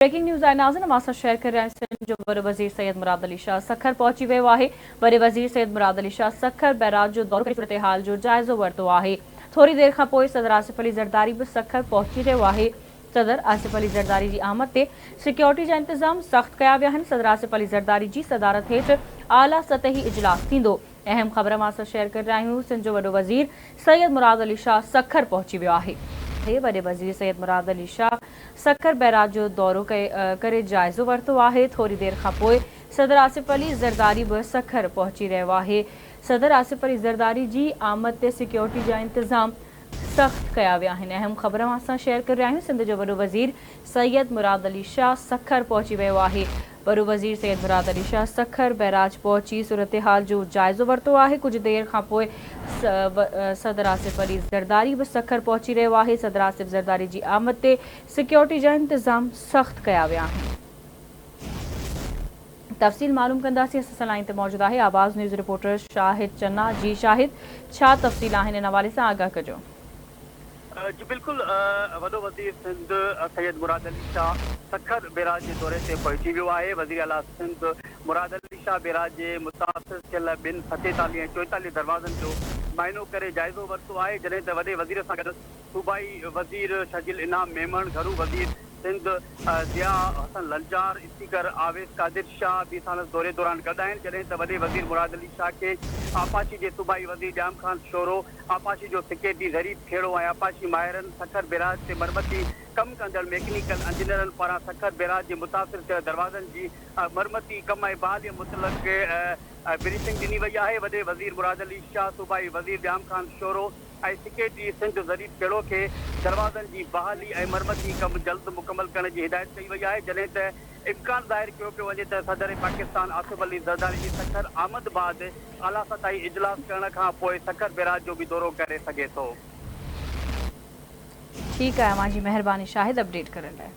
Breaking news آهي ناظرين اوهان سان شيئر ڪري رهيا آهيون سنڌ جو وڏو وزير سيد مراد علي شاهه سکر پهچي ويو آهي وڏي وزير سيد مراد علي شاهه سکر بئراج جو دورو ڪري صورتحال جو جائزو ورتو آهي ٿوري دير کان پوء صدر آصف علي زرداري به سکر پهچي رهيو آهي صدر آصف علي زرداري جي آمد تي سيڪيورٽي جا انتظام سخت ڪيا ويا آهن صدر آصف علي زرداري جي صدارت هيٺ اعليٰ سطحي اجلاس ٿيندو اهم خبر اوهان سان شيئر ڪري رهيا آهيون سنڌ جو وڏو وزير سيد مراد علي شاهه سکر پهچي ويو آهي. وڏي وزير سيد مراد علي شاهه سکر بئراج جو دورو ڪري جائزو ورتو آهي ٿوري دير کان پوء صدر آصف علي زرداري به سکر پهچي رهيو آهي صدر آصف علي زرداري جي آمد تي سيڪيورٽي جا انتظام سخت ڪيا ويا آهن اهم خبر اوهان سان شيئر ڪري رهيا آهيون سنڌ جو وڏو وزير سيد مراد علي شاهه سکر پهچي ويو آهي وڏو وزير سيد مراد علي شاهه سکر بئراج پهچي صورتحال جو جائزو ورتو آهي ڪجهه دير کانپوء صدر آصف علي زرداري به سکر پهچي رهيو آهي صدر آصف زرداري جي آمد تي سيڪيورٽي جا انتظام سخت ڪيا ويا آهن. تفصيل معلوم ڪنداسين اسان سان لائين تي موجود آهي آواز نيوز رپورٽر شاهد چنا جي شاهد ڇا تفصيل آهن ان حوالي سان آگاهه ڪجو. جي بلڪل وڏو وزير سنڌ سيد مراد علي شاهه سکر بيراج جي دوري تي پهچي ويو آهي وزيراعليٰ سنڌ مراد علي شاهه بيراج جي متاثر ٿيل ٻن 47 ۽ 44 دروازن جو معائنو ڪري جائزو ورتو آهي جڏهن ته وڏي وزير سان گڏ صوبائي وزير شرجيل انعام ميمڻ گهرو وزير سنڌ ضياء حسن لنجار، اسپيڪر آويس قادر شاهه به ساڻس دوري دوران گڏ آهن، جڏهن ته وڏي وزير مراد علي شاهه کي آبپاشي جي صوبائي وزير ڄام خان شورو، آبپاشي جو سيڪريٽري ظريف کهڙو ۽ آبپاشي ماهرن سکر بيراج تي مرمتي ڪم ڪندڙ ميڪنيڪل انجنيئرن پاران سکر بيراج جي متاثر ٿيل دروازن جي مرمتي ڪم ۽ بحالي متعلق بريفنگ ڏني وئي آهي، وڏي وزير مراد علي شاهه، صوبائي وزير ڄام خان شورو. ۽ سيڪريٽري سنڌ ظريف کهڙو کي دروازن جي بحالي ۽ مرمتي ڪم جلد مڪمل ڪرڻ جي هدايت ڪئي وئي آهي جڏهن ته امڪان ظاهر ڪيو پيو وڃي ته صدر پاڪستان آصف علي زرداري جي سکر آمد بعد اعليٰ سطحي اجلاس ڪرڻ کان پوء سکر بئراج جو به دورو ڪري سگهي ٿو. ٺيڪ آهي اوهان جي مهرباني شاهد اپڊيٽ ڪرڻ لاء.